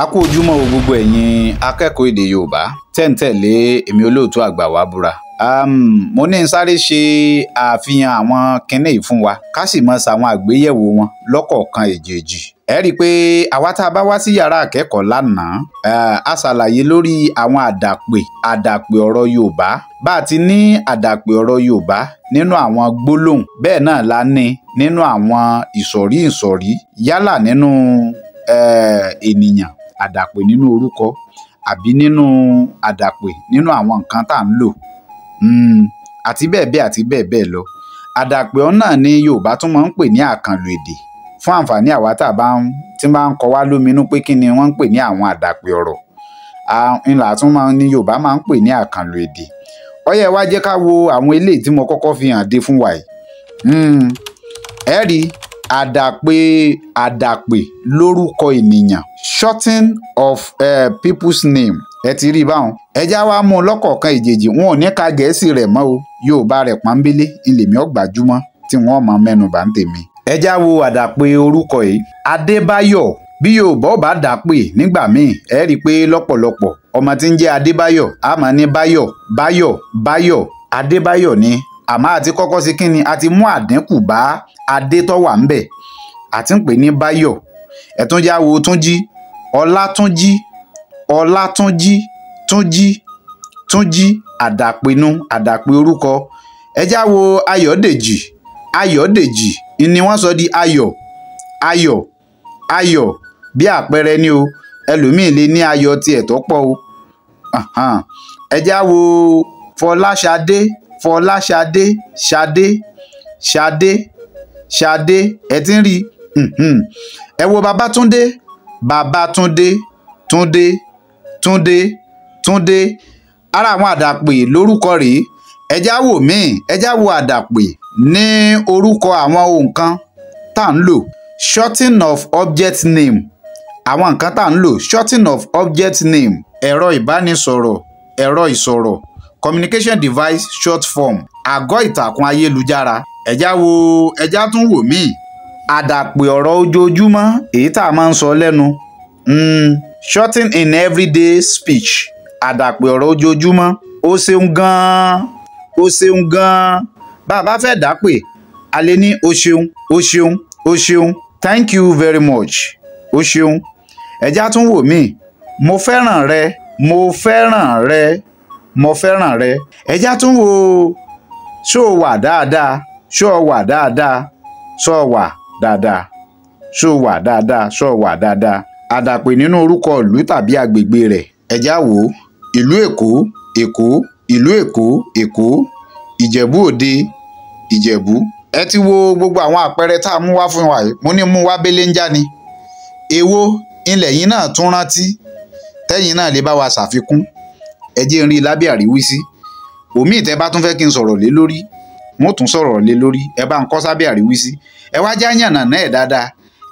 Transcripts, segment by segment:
A kú ojúmọ́ o gbogbo ẹ̀yin akẹ́kọ̀ọ́ èdè Yorùbá tẹ́ ń tẹ̀lé èmi olóòtú àgbà wa búra. Mo ní n sáré ṣe àfihàn àwọn kinní yìí fún wa ká sì mọ ṣàwọn àgbéyẹ̀wò wọn lọ́kọ̀ọ̀kan èjèèjì. Ẹ rí i pé àwa tá a bá wá sí yàrá akẹ́kọ̀ọ́ lánàá, a ṣàlàyé lórí àwọn àdàpè ọ̀rọ̀ Yorùbá. Bá a ti ní àdàpè ọ̀rọ̀ Yorùbá nínú àwọn gbólóhùn, bẹ́ẹ̀ náà la ní nínú àwọn ìsọ̀rí ìsọ̀rí, yálà nínú ènìyàn, àdàpè nínú orúkọ, àbí nínú àdàpè nínú àwọn nǹkan tá à ń lò, àti bẹ́ẹ̀ bẹ́ẹ̀ àti bẹ́ẹ̀ bẹ́ẹ̀ lọ. Àdàpè ọ̀hún náà ni Yorùbá tún máa ń pè ní àkànlò èdè. Fún àǹfààní àwa tá a bá ń tí bá ń kọ wá lóminú pé kí ni wọ́n ń pè ní àwọn àdàpè ọ̀rọ̀, ńlá tún máa ní Yorùbá máa ń pè ní àkànlò èdè. Ó yẹ wá jẹ́ ká wo àwọn eléyìí tí mo kọ́kọ́ fi hàn dé fún wa yìí. Ẹ rí àdàpè lórúkọ ènìyàn, shorting of people's name. Ẹ ti rí i báwọn. Ẹ já wá mú un lọ́kọ̀ọ̀kan ìjèjì, wọn ò ní ka Gẹ̀ẹ́sì rẹ̀ mọ́ o. Yorùbá rẹ̀ pọ́nbélé ilèmí ọ̀gbàjúmọ́ tí wọ́n mọ mẹ́nu bà ń tèmi. Ẹ já wo àdàpè orúkọ yìí, Adébáyọ̀. Bí Yorùbá ò bá dàpè nígbà míì, ẹ rí i pé lọ́pọ̀lọpọ̀ ọmọ tí ń jẹ́ Adébáyọ̀ á máa ní Báyọ̀, Báyọ̀, Báyọ̀, Adébáyọ̀ ni. Àmọ́ àti kọ́kọ́ sí kínni, a ti mú àdínkù bá Adé tó wà ńbẹ̀, àti ń pè ní Báyọ̀. Ẹ tún já wo Túnjí, Ọlátúnjí, Ọlátúnjí, Túnjí, Túnjí, àdàpè nu, àdàpè orúkọ. Ẹ já wo Ayọ̀dèjì, Ayọ̀dèjì ni wọ́n sọ di Ayọ̀, Ayọ̀, Ayọ̀. Bí àpẹẹrẹ ni o, ẹlòmíì lè ní ayọ̀ tiẹ̀ tó pọ̀ o. Ẹ já wo Fọláṣadé, Fọláṣadé, Ṣadé, Ṣadé, Ṣadé, ẹ ti ń rí i. Ẹ wo Babátúndé, Babátúndé, Túndé, Túndé, Túndé. Ara àwọn àdàpè lórúkọ rèé. Ẹ já wò míì, ẹ já wo àdàpè ní orúkọ àwọn ohun kan tá à ń lò, shorting of object name. Àwọn nǹkan tá à ń lò, shorting of object name, ẹ̀rọ ìbánisọ̀rọ̀, ẹ̀rọ ìsọ̀rọ̀, communication device short form, àgọ́ ìtàkùn ayélujára. Ẹ já wo, ẹ já tún wò míì, àdàpè ọ̀rọ̀ ojoojúmọ́ èyí tá a máa ń sọ lẹ́nu, shorting in everyday speech, àdàpè ọ̀rọ̀ ojoojúmọ́. Ó ṣeun gan-an, ó ṣeun gan-an. Bá a bá fẹ́ dàpè, a lè ní o ṣeun, o ṣeun, o ṣeun, thank you very much, o ṣeun. Ẹ já tún wò míì, mo fẹ́ràn rẹ, mo fẹ́ràn rẹ, mo fẹ́ràn rẹ. Ẹ já tún wo ṣó o wà dáadáa, ṣó o wà dáadáa, ṣó o wà dáadáa, ṣó o wà dáadáa, ṣó o wà dáadáa. Àdàpè nínú orúkọ ìlú tàbí agbègbè rẹ̀. Ẹ já wò ó, ìlú Èkó, Èkó, ìlú Èkó, Èkó, Ìjẹ̀bú Òde, Ìjẹ̀bú. Ẹ ti wo gbogbo àwọn àpẹẹrẹ tá a mú wá fún wa yìí. Mo ní mú wá béléńjá ni. Èwo ilẹ̀ yín náà tún rántí tẹ́yìn náà lè bá wa ṣàfikún? Ẹ jẹ́ n rí i lábẹ́ àríwísí. Òmíì tẹ́ bá tún fẹ́ kí n sọ̀rọ̀ lé lórí, mo tún sọ̀rọ̀ lé lórí. Ẹ bá ń kọ́ sábẹ́ àríwísí. Ẹ wá já yànnà náà ẹ̀ dáadáa.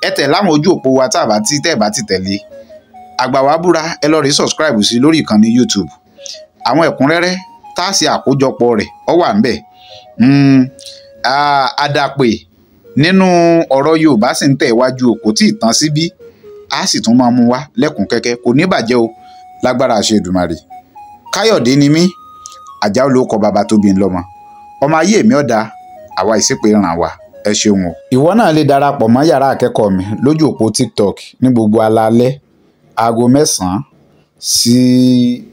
Ẹ tẹ̀ láwọn ojú òpó wa tá a bá ti tẹ́ ẹ̀ bá ti tẹ̀lé Àgbà wa búra, ẹ lọ rí subscribe sí lórí ìkànnì YouTube. Àwọn ẹ̀kúnrẹ́rẹ́ tá a ṣe àkójọpọ̀ rẹ̀ ọ wà ńbẹ̀. Àdàpè nínú ọ̀rọ̀ Yorùbá sì ń tẹ̀ wájú o, kò tí ì tán síbí, a sì tún máa mú wá lẹ́kùn kẹ́kẹ́. Kò ní bàjẹ́ o, lágbára àṣẹ Èdùmàrè. Káyọ̀dé ni mí, Àjàó ló kọ bàbá tó bí ń lọ́mọ. Ọmọ ayé mi ọ̀dà, àwa ìsìnkú ràn wá. Ẹ ṣeun o. Ìwọ náà lè darapọ̀ mọ́ yàrá akẹ́kọ̀ọ́ mi lójú òpó TikTok ní gbogbo alaalẹ́ aago 9 sí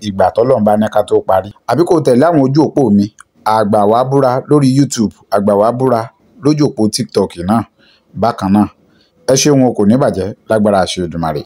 ìgbà tọ́lọ́run bá ní ká tó parí. Àbí kó tẹ̀lé àwọn ojú òpó mi, Àgbà wa búra lórí YouTube, Àgbà wa búra lójú òpó TikTok náà bákan náà. Ẹ ṣeun o, kò ní bàjẹ́ lágbára àṣẹ Èdùmàrè.